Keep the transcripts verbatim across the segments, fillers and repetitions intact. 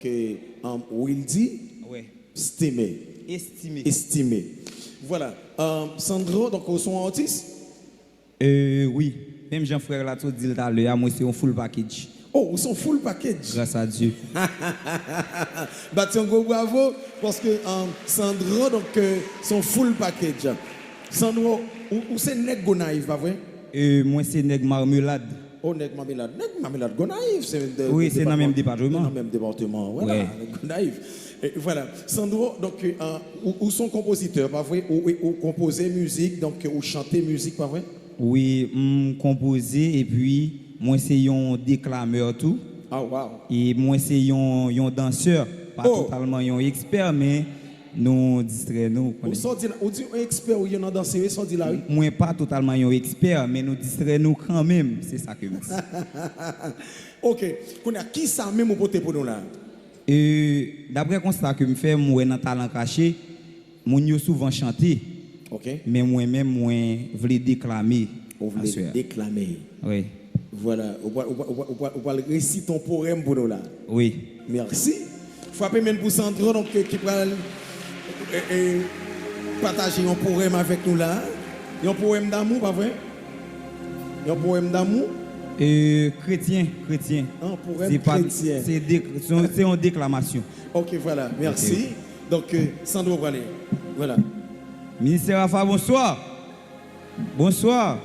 Ke, um, Wildy, wi, Estimé. Estimé. Estimé. Vwala. Um, Sandro, donk, ou se yon atis? Euh, wi. Menm jan frè la te di l talè a, mwen se yon full package. Oh, ou se yon full package? Grâce à Dieu. Bat yon gwo bravo, paske, um, Sandro, donk, euh, se yon full package. Sandro, ou, ou se nèg Gonayiv, pa vre? Euh, mwen se nèg Marmelad. Oh, nèg Mamelad. Nèg Mamelad Gonayiv, se de, wi, de se nan menm depatman. Depatman. Nan menm depatman, vwala, wi, nèg Gonayiv. E, vwala. Sandro, donk, euh, ou, ou se yon konpozitè, pa vre? Ou, ou, ou konpoze mizik, donk, ou chante mizik, pa vre? Wi, m konpoze, epi mwen se yon deklamè tou. Ah, wow. E mwen se yon, yon dansè, pa, oh, totalman yon ekspè, men nou distrè nou, ou konnen. Ou sa w di la, ou di yon ekspè ou ye nan danse, wi, sa w di la, wi. Mwen pa totalman yon ekspè, men nou distrè nou kanmenm, se sa ke m di. Ok, kounye a, kisa menm ou pote pou nou la? E, daprè konsta ke m fè, m wè nan talan kache, moun yo souvan chante, ok, men mwen menm, mwen vle deklame. Ou vle aswè a deklame. Wi. Vwala, ou pral, ou pral, ou pral, ou pral, ou pral resite yon powèm pou nou la. Wi. Mèsi. Frape men pou Sandro, donk, ki pral, e, e, pataje yon powèm avèk nou la. Yon powèm damou, pa vre? Yon powèm damou? E, kretyen, kretyen. Yon powèm kretyen. Se pa, se de, se yon, se yon deklamasyon. Ok, vwala, mèsi. Ok, ok. Donk, euh, Sandro prale. Vwala. Ministè Rafa, bonswa. Bonswa.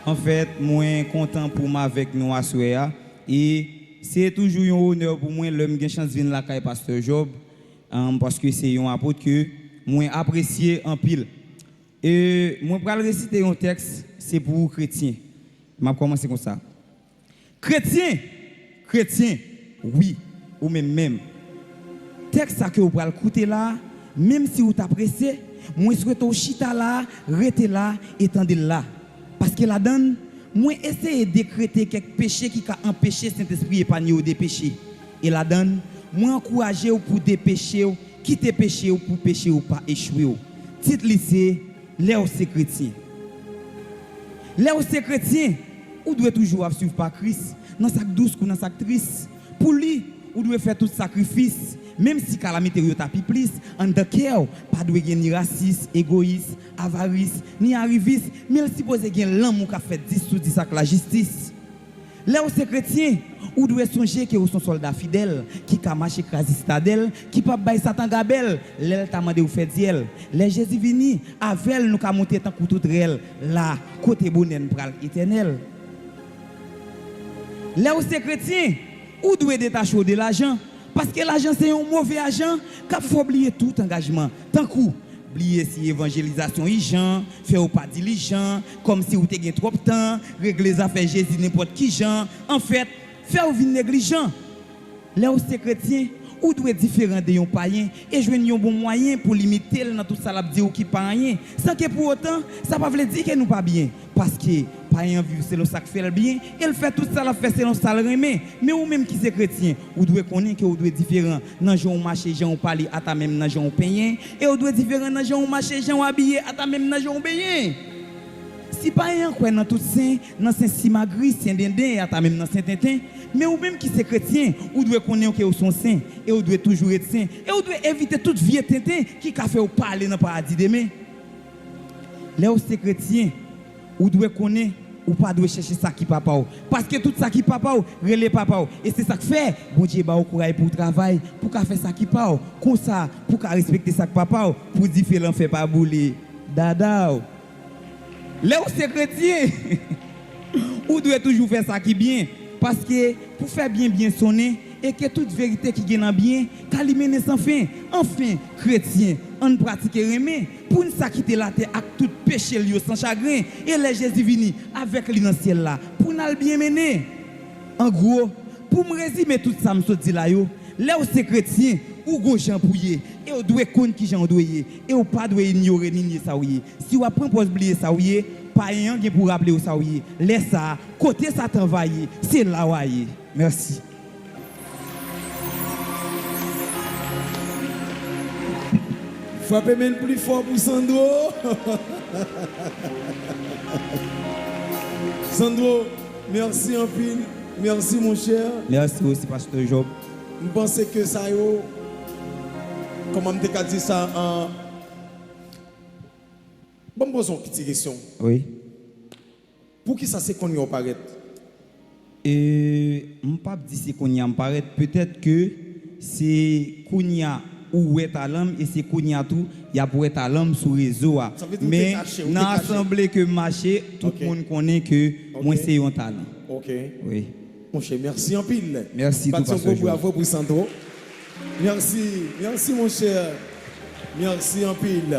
Anfèt, mwen kontan pou m avèk nou aswè a. E se toujou yon onè pou mwen lè m gen chans vin lakay Pastè Job, um, paske se yon apot ke mwen apresye anpil. E mwen pral resite yon tèks, se pou kretyen. M ap kòmanse konsa. Kretyen! Kretyen! Wi, ou menm menm. Tèks sa ke w pral koute la a, menm si w ta prese, mwen swete w chita la a, rete la a e tande l la. Paske ladan l, mwen eseye dekrete kèk peche ki ka anpeche Sentespri epanye w de peche. E ladan l, mwen ankouraje w pou depeche w, kite peche w pou peche w pa echwe w. Tit li se, Lè w se kretyen. Lè w se kretyen, ou dwe toujou ap swiv pa Kris, nan sa k dous kou nan sa k tris. Pou li, ou dwe fè tout sakrifis, menm si kalamite w yo ta pi plis. Anndan kè w, pa dwe gen ni rasis, egoyis, avaris, ni arivis, men l sipoze gen lanmou k ap fè dis sou dis ak lajistis. Lè w se kretyen, ou dwe sonje ke w s on sòlda fidèl, ki ka mache kraze sitadèl, ki p ap bay Satan gabèl, lè l ta mande w fè dyèl. Lè Jezi vini, avè l nou ka monte tankou toutrèl, la, kote bonè n pral etènèl. Lè w se kretyen, ou dwe detache w de lajan, paske lajan se yon move ajan k ap fè w bliye tout angajman, tankou bliye si evanjelizasyon ijan, fè w pa dilijan, kòmsi w te gen twòp tan, regle zafè Jezi nenpòt ki jan, anfèt, fè w vin neglijan. Lè w se kretyen, ou dwe diferan de yon payen e jwenn yon bon mwayen pou limite l nan tout sa l ap di w ki pa anyen, san ke pou otan, sa pa vle di ke nou pa byen. Paske payen an viv selon sa k fè l byen e l fè tout sa l ap fè selon sa l renmen. Men ou menm ki se kretyen, ou dwe konnen ke w dwe diferan nan jan w mache, jan w pale, ata menm nan jan w penyen. E w dwe diferan nan jan w mache, jan w abiye, ata menm nan jan w benyen. Si payen an kwè nan tout sen, nan sen simagri, sen denden, e ata menm nan sen tenten, men ou menm ki se kretyen, ou dwe konnen ke w s on sen, e w dwe toujou ret sen, e w dwe evite tout vye tenten ki ka fè w pa ale nan paradi demen. Lè w se kretyen, ou dwe konnen ou pa dwe chèche sa ki pa pa w. Paske tout sa ki pa pa w rele papa w. E se sa k fè Bondye ba w kouray pou w travay, pou w ka fè sa ki pa w. Konsa, pou w ka respekte sa k pa pa w, pou dife lanfè pa boule dada w. Lè w se kretyen, ou dwe toujou fè sa ki byen. Paske pou fè byen byen sonnen, e ke tout verite ki gen nan byen ka liminen san fen. Anfen, kretyen, ann pratike renmen, pou n sa kite latè ak tout peche l yo san chagren, e lè Jezi vini avèk li nan syèl la, pou n al byen mennen. An gwo, pou m rezime tout sa m sot di la yo, lè w se kretyen, ou gon jan pou ye, e w dwe konn ki jan w dwe ye, e w pa dwe inyore ni nye sa w ye. Si w ap pran pòz bliye sa w ye, payen an gen pou raple w sa w ye. Lè sa a, kote Satan va ye, se la w a ye. Mèsi. Frape men pli fò pou Sandro. Sandro, mèsi anpil. Mèsi, monchè. Mèsi osi, Pastè Job. M panse ke sa yo, kòman m te ka di sa, an, ban m poze yon ti kesyon. Wi. Poukisa se kounye a w parèt? E, m p ap di se kounye a m parèt. Petèt ke se kounye a ou wè talan m, e se kounye a tou y ap wè talan m sou rezo a. Sa vle di ou te kache, ou te kache. Men nan asanble ke m mache, tout moun konnen ke mwen se yon talan. Ok. Wi. Monchè, mèsi anpil. Mèsi tou, Pastè Joe. Bat yon gwo bravo pou Sandro. Mèsi, mèsi, monchè. Mèsi anpil.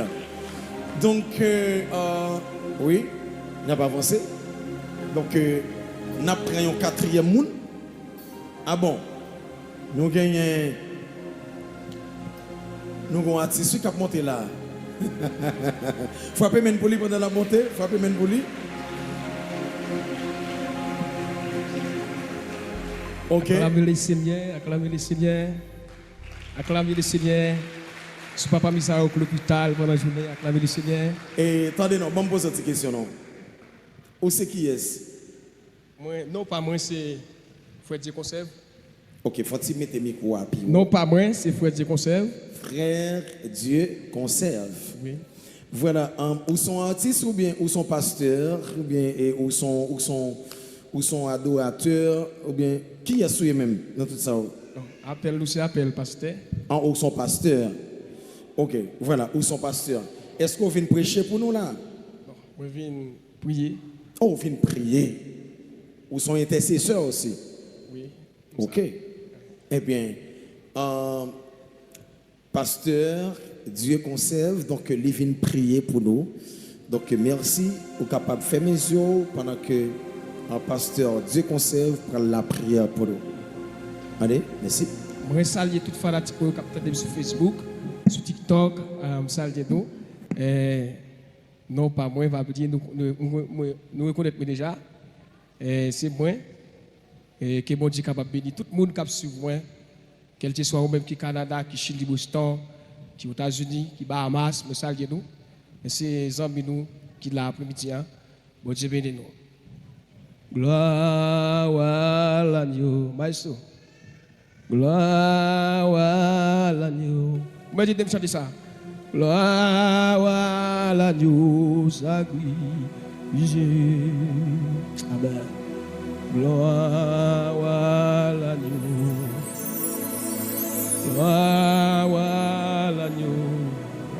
Donk, euh, euh, wi, n ap avanse. Donk, euh, n ap pran yon katriyèm moun. Ah bon? Nou genyen, nou gen yon atis wi k ap monte la. Frape men pou li pandan l ap monte. Frape men pou li. Ok. Aklame le Senyè, aklame le Senyè. Aklame le Senyè. Si papa Misayo k lopital pandan jounen, aklame le Senyè. E tande non, ban m poze yon ti kesyon non. Ou se kiyès? Mwen, non pa mwen se Frè Dye Konsèv. Ok, fò ti mete mikwo a pi wo. Non pa mwen se Frè Dye Konsèv. Frè Dye Konsèv. Wi. Vwala, um, ou se yon atis oubyen ou se yon pastè, oubyen e, ou se yon, ou se yon, ou se yon adoratè, oubyen kiyès ou ye menm nan tout sa ou? Non, apèl nou se apèl pastè. An, ou se yon pastè. Ok, vwala, ou se yon pastè. Èske w vin preche pou nou la? Non, mwen vin priye. Oh, ou vin priye. Ou se yon entèsesè osi? Wi. Ok. Ebyen, euh, pastè Dye Konsèv, donk, li vin priye pou nou. Donk, mèsi. Ou kapab fèmen zye w pandan ke, euh, pastè Dye Konsèv pral lapriyè pou nou. Ale, mèsi. Mwen salye tout fanatik mwen yo k ap tande m sou Facebook, sou TikTok, euh, m salye nou. Eh, Non pa mwen, pa piti, nou, nou, nou, nou, nou rekonèt mwen deja. E, se mwen. E, ke Bondye kapab beni tout moun k ap swiv mwen, kèlkeswa ou menm ki Kanada, ki Chili, Boston, ki Etazini, ki Bahamas, mwen salye nou. E se zanmi nou ki la apremidi a. Bondye beni nou. Gloire à l'agneau. Maestro. Gloire à l'agneau. Mwen di, m chante sa. Gloire à l'agneau sacrifié. Amen. Gloire à l'agneau. Gloire à l'agneau.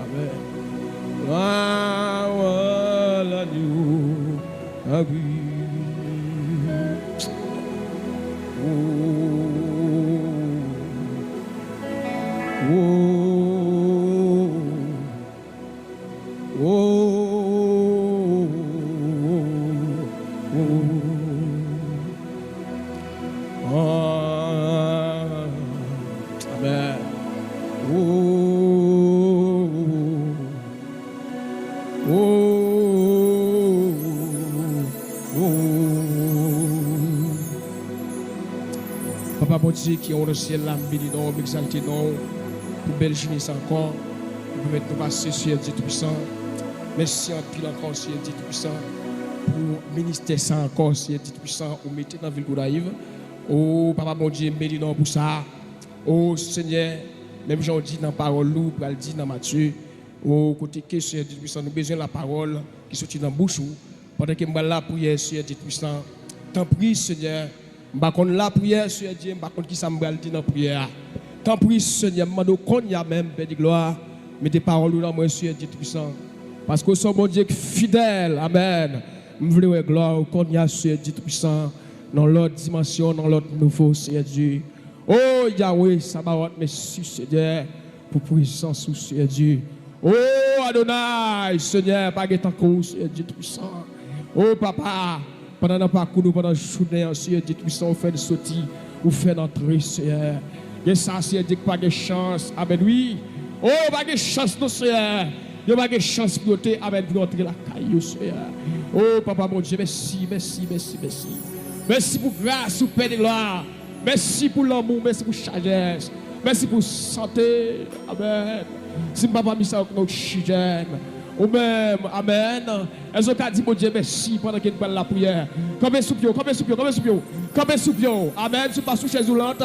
Amen. Gloire à l'agneau. Ah oui. Oh. Oh. Oh. Ah. Amen. Oh. Oh, oh, oh. Papa Bondye ki anwo nan syèl la, m beni non w, m egzalte non w pou bèl jounen sa ankò. Ou pèmèt nou pase, Seyè Dye Toupisan. Mèsi anpil ankò, Seyè Dye Toupisan, pou ministè sa ankò, Seyè Dye Toupisan, ou mete nan vil Gonayiv. O Papa Bondye, m beni non w pou sa. O Senyè, menm jan w di nan pawòl ou, ou pral di nan Matye, O, kote ke, Senyè Dye Toupisan, nou bezwen lapawòl ki soti nan bouch ou. Pandan ke m pral lapriyè, Senyè Dye Toupisan, tanpri, Senyè, m pa konn lapriyè, Senyè Dye, m pa konn kisa m pral di nan priyè a. Tanpri, Senyè, m mande w kounye a menm, Pè de glwa, mete pawòl ou nan mwen, Senyè Dye Toupisan. Paske w se yon Bondye ki fidèl. Amèn. M vle wè glwa w kounye a, Senyè Dye Toupisan, nan lòt dimansyon, nan lòt nivo, Senyè Dye. O Yawe Sabawòt, mèsi, Senyè, pou prezans ou, Senyè Dye. O Adonay, Senyè, pa gen tankou w, Senyè Dye Toupisan. O Papa, pandan n ap pakou nou pandan jounen an, Senyè Dye Toupisan, ou fè n soti, ou fè n antre, Senyè. Gen sa, Senyè Dye, ki pa gen chans. Amèn, wi. O, yo pa gen chans, non, Senyè. Yo pa gen chans pou yo te, amèn, pou yo antre lakay yo, Senyè. O Papa Bondye, mèsi, mèsi, mèsi, mèsi. Mèsi pou gras ou, Pè de glwa. Mèsi pou lanmou, mèsi pou sajès. Mèsi pou sante. Amèn. Si m pa pami sa yo k nan oksijèn, ou menm, amèn. Èske w ka di Bondye mèsi pandan ke n pral lapriyè? Kanpe sou pye w, kanpe sou pye w, kanpe sou pye w. Kanpe sou pye w. Amèn. Si w pa sou chèz woulant,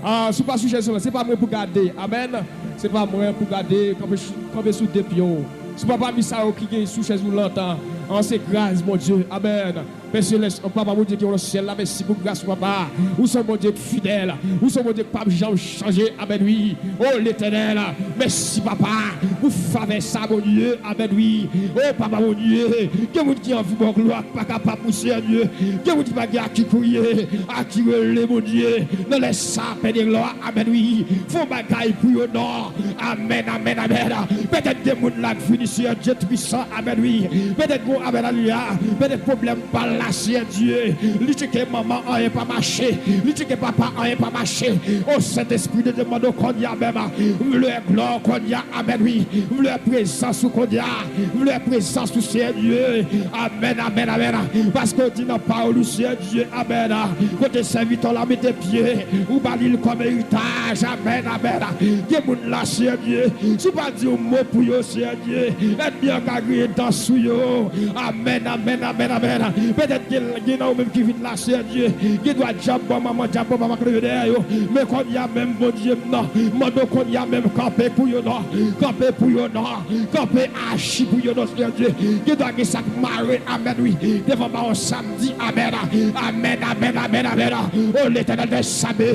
Ah, si w pa sou chèz ou la, se pa mwen pou gade. Amèn. Se pa mwen pou gade, kanpe, kanpe sou de pye w. Si w pa pami sa yo ki gen sou chèz ou lontan, an, se gras Bondye. Amèn. Pè Selès, Papa Bondye ki nan syèl la, mèsi pou gras ou, Papa. Ou se yon Bondye ki fidèl. Ou se yon Bondye ki p ap janm chanje. Amèn, wi. O Letènèl, mèsi, Papa, pou favè sa, Bondye. Amèn, wi. O Papa Bondye, gen moun ki anvi ba w glwa, ki pa kapab, Senyè Dye. Gen moun ki pa gen a ki kriye, a ki rele, Bondye. Nan lè sa, Pè de glwa, amèn, wi. Fè yon bagay pou yo, non. Amèn, amèn, amèn. Petèt gen moun la k vini, Senyè Dye Twisan, amèn, wi. Petèt gen, amèn, alelouya. Petèt pwoblèm pa l la, Senyè Dye. Li tcheke manman, anyen pa mache. Li tcheke papa, anyen pa mache. O Sentespri de Dye, mande w kounye a menm. M vle glwa w kounye a, amèn, wi. M vle prezans ou kounye a. M vle prezans ou, Senyè Dye. Amèn, amèn, amèn. Paske w di nan pawòl ou, Senyè Dye, amèn. Kote sèvitè w la mete pye, ou ba li l kòm eritaj. Amèn, amèn. Gen moun la, Senyè Dye, si w pa di yon mo pou yo, Senyè Dye, ènmi an ka griyen dan sou yo. Amèn, amèn, amèn, amèn. Petèt gen, gen nan ou menm ki vin la, Senyè Dye, gen dwa dyab ban manman, dyab ban papa k leve dèyè yo. Men kounye a menm, Bondye m nan, mande w kounye a menm kanpe pou yo, non. Kanpe pou yo, non. Kanpe, aji pou yo, non, Senyè Dye. Gen dwa gen sa k mare, amèn, wi. Devan ba w samdi, amèn. Amèn, amèn, amèn, amèn. O Letènèl dè zame,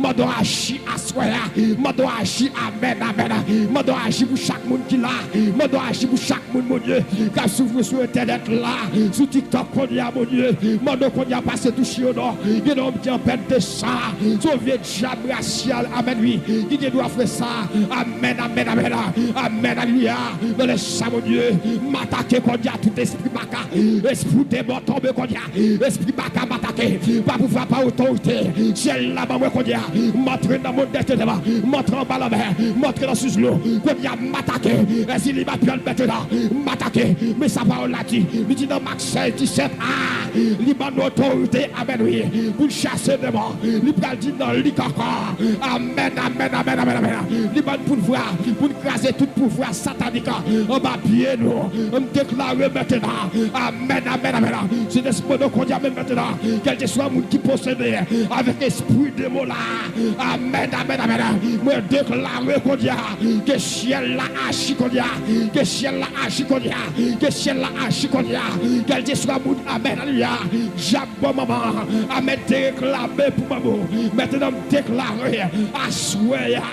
mande w aji aswè a. Mande w aji, amèn, amèn. Mande w aji pou chak moun ki la. Mande w aji pou chak moun, Bondye, k ap soufri sou entènèt la, sou TikTok kounye a, Bondye. Mande w kounye a pase touche yo, non. Gen nonm ki an pèt de san. Se yon vye dyab rasyal, amèn, wi, ki gen dwa fè sa. Amèn, amèn, amèn. Amèn, alelouya. Nan lè sa, Bondye, m atake kounye a tout espri baka, espri demon tonbe kounye a, espri baka m atake. Pa pouvwa, pa otorite syèl la ban mwen kounye a. M antre nan mond dè tenèb, m antre anba lanmè, m antre nan sous dlo. Kounye a, m atake. Èsi li m ap pran mèt la, m atake. Men sa pawòl la di, li di nan Mak sèz disèt, a, li ban nou otorite, amèn, wi, pou n chase demon. Li pral di nan lik ankò. Amèn, amèn, amèn, amèn, amèn. Li ban n pouvwa pou n kraze tout pouvwa satanik anba pye nou. M deklare mentnan. Amèn, amèn, amèn. Se Sentespri nou kounye a menm mentnan. Kèlkeswa moun ki posede avèk espri demon la. Amèn, amèn, amèn. Mwen deklare kounye a ke syèl la aji kounye a. Ke syèl la aji kounye a. Ke syèl la aji kounye a. Kèlkeswa moun, amèn, alelouya, dyab ban manman, amèn, te reklame pou manman w. Mentnan m deklare, aswè a,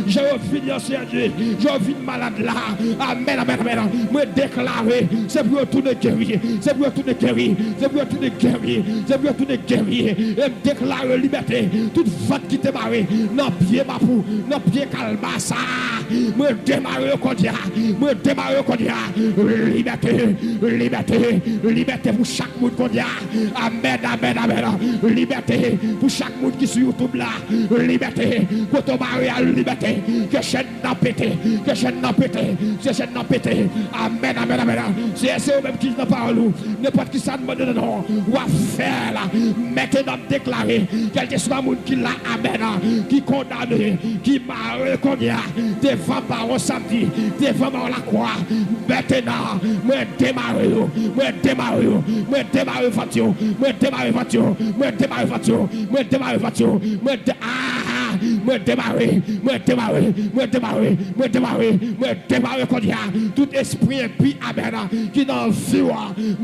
jan yo vin yo, Senyè Dye, jan yo vin malad la. Amèn, amèn, amèn. Mwen deklare, se pou yo tounen geri. Se pou yo tounen geri. Se pou yo tounen geri. Se pou yo tounen geri. E m deklare libète. Tout vant ki te mare nan pye mapou, nan pye kalma sa, mwen demare yo kounye a. Mwen demare yo kounye a. Libète, libète, libète pou chak moun kounye a. Amèn, amèn, amèn. Libète pou chak moun ki sou YouTube la. Libète. Kote w mare a, libète. Ke chèn nan pete. Ke chèn nan pete. Ke chèn nan pete. Amèn, amèn, amèn. Senyè, se ou menm ki di nan pawòl ou, nenpòt ki sa n mande nan non w, w ap fè l. Mentnan, m deklare, kèlkeswa moun ki la, amèn, ki kondane, ki mare kounye a, devan bawò samdi, devan bawò lakwa, mentnan, mwen demare yo, mwen demare yo, mwen demare vant yo, mwen demare vant yo, mwen demare vant yo, mwen demare vant yo, mwen de-, ah, mwen demare, mwen demare, mwen demare, mwen demare, mwen demare kounye a, tout espri enpi, amèn, ki nan vi w,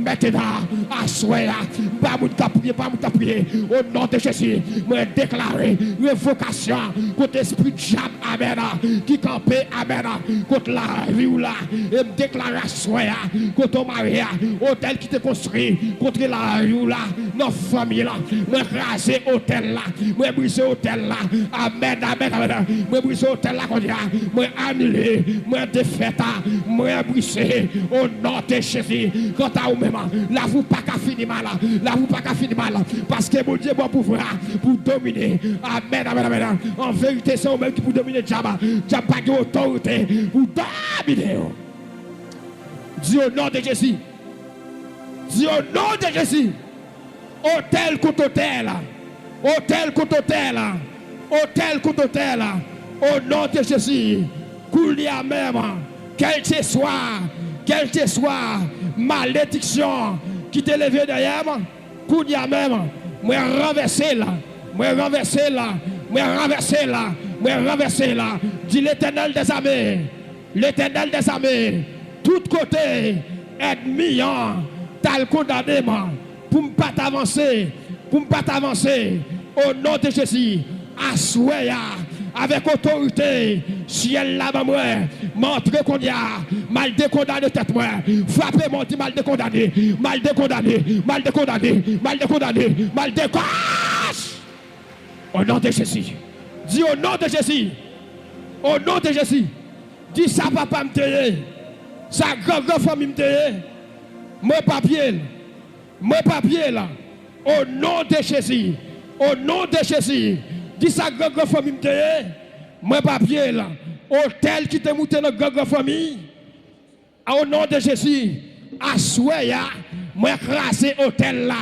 mentnan, aswè a, pa moun k ap priye, pa moun k ap priye, o non de Jezi, mwen deklare revokasyon kont espri dyab, amèn, ki kanpe, amèn, kont lavi w la, e m deklare aswè a, kote w mare a, otèl ki te konstwi kont lavi w la, nan fanmi la, mwen kraze otèl la, mwen brize otèl la. Amèn, amèn, amèn. Mwen brize otèl la kounye a. Mwen anile. Mwen defèt a. Mwen brize. O non de Jezi. Kanta ou menm, lavi w pa ka fini mal. Lavi w pa ka fini mal. Paske Bondye ba w pouvwa pou w domine. Amèn, amèn, amèn. An verite, se ou menm ki pou domine dyab. Dyab pa gen otorite pou domine w. Di o non de Jezi. Di o non de Jezi. Otèl kont otèl. Otèl kont otèl. Otèl kont otèl. O non de Jezi. Kounye a menm, kèlkeswa, kèlkeswa malediksyon ki te leve dèyè m, kounye a menm, mwen ranvèse l. Mwen ranvèse l. Mwen ranvèse l, mwen ranvèse l. Di Letènèl dèzame, Letènèl dèzame, tout kote ènmi an t al kondane m pou m pa t avanse, pou m pa t avanse, o non de Jezi, aswè a, avèk otorite syèl la ban mwen, m antre kounye a, m al dekondane tèt mwen. Frape men w, di m al dekondane, m al dekondane, m al dekondane, m al dekondane, m al dekondane. O non de Jezi. Di o non de Jezi. O non de Jezi. Di sa papa m te ye. Sa gran gran fanmi m te ye. Mwen pa pye l. Mwen pa pye l. O non de Jezi. O non de Jezi. Di sa gran gran fanmi m te ye. Mwen pa pye l. Otèl ki te moute nan gran gran fanmi. O non de Jezi, aswè a, mwen kraze otèl la.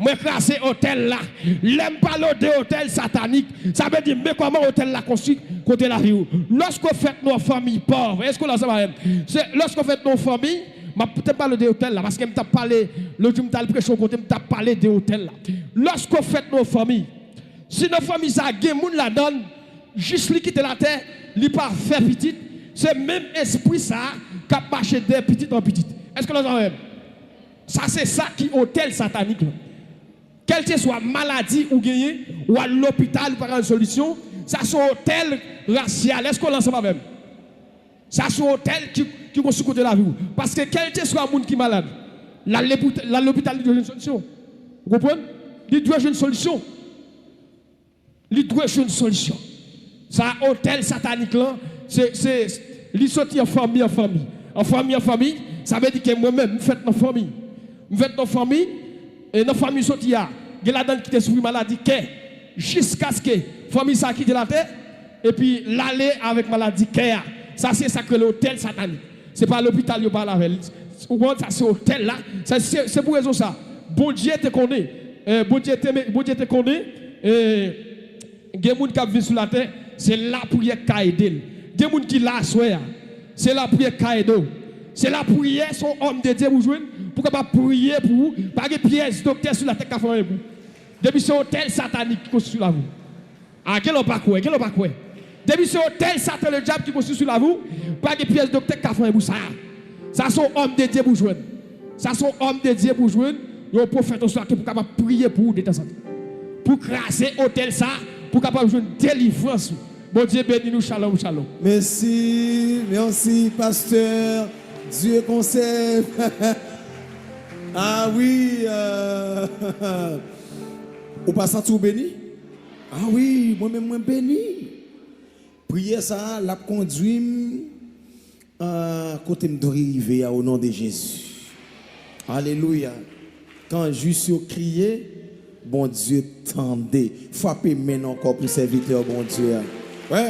Mwen kraze otèl la. Lè m pale w de otèl satanik, sa vle di, men kòman otèl la konstwi kote lavi w. Lorsqu'on fête nos familles pauvres, èske w la ansanm avè m? Se lorsqu'on fête nos familles, m ap te pale w de otèl la, paske m t ap pale, lòt jou m t al preche yon kote, m t ap pale de otèl la. Lorsqu'on fête nos familles, si nan fanmi sa a gen moun ladan l, jis li kite latè, li pa fè pitit, se menm espri sa a k ap mache dèyè pitit an pitit. Èske nou avè m? Sa se sa ki otèl satanik la. Kèlkeswa maladi ou genyen, ou al lopital, ou pa ka jwenn solisyon, sa se otèl rasyal. Èske w la ansanm avè m? Sa se otèl ki, ki konstwi kote lavi w. Paske kèlkeswa moun ki malad, l al lepout-, l al lopital, li dwe jwenn solisyon. Ou konprann? Li dwe jwenn solisyon. Li dwe jwenn solisyon. Sa otèl satanik lan, se, se, li soti an fanmi an fanmi. An fanmi an fanmi, sa vle di ke mwen menm, m fèt nan fanmi. M fèt nan fanmi, e nan fanmi m soti a, gen ladan ki te soufri maladi kè, jiskaske fanmi sa kite latè, epi l ale avèk maladi kè a. Sa se sa k rele otèl satanik. Se pa lopital yo pa al avè l. Ou konprann? Sa se otèl la. Sa se, se pou rezon sa. Bondye te konnen. Eh, Bondye te, Bondye te konnen. Eh, gen moun k ap viv sou latè, se lapriyè k ka ede l. Gen moun ki la aswè a, se lapriyè k ka ede w. Se lapriyè, se yon òm de Dye pou jwenn, pou kapab priye pou ou. Pa gen pyès doktè sou latè k ka fè anyen pou ou. Depi se otèl satanik ki konstwi sou lavi w. A, gen lè w pa kwè, gen lè w pa kwè. Depi se otèl Satan ledyab ki konstwi sou lavi w, pa gen pyès doktè k ka fè anyen pou sa. Sa se yon òm de Dye pou jwenn. Sa se yon òm de Dye pou jwenn, yon pwofèt oswa ki pou kapab priye pou ou detanzantan. Pou kraze otèl sa, pou kapab jwenn delivrans ou. Bondye beni nou, shalom, shalom. Mèsi, mèsi, pastè. Dye konsèv. Ah wi, euh, ou pa santi w beni? Ah wi, mwen menm mwen beni. Priyè sa a, l ap kondwi m, ah, kote m dwe rive a, o non de Jezi. Alelouya. Kan jis yo kriye, Bondye tande. Frape men n ankò pou sèvitè Bondye a. Wè.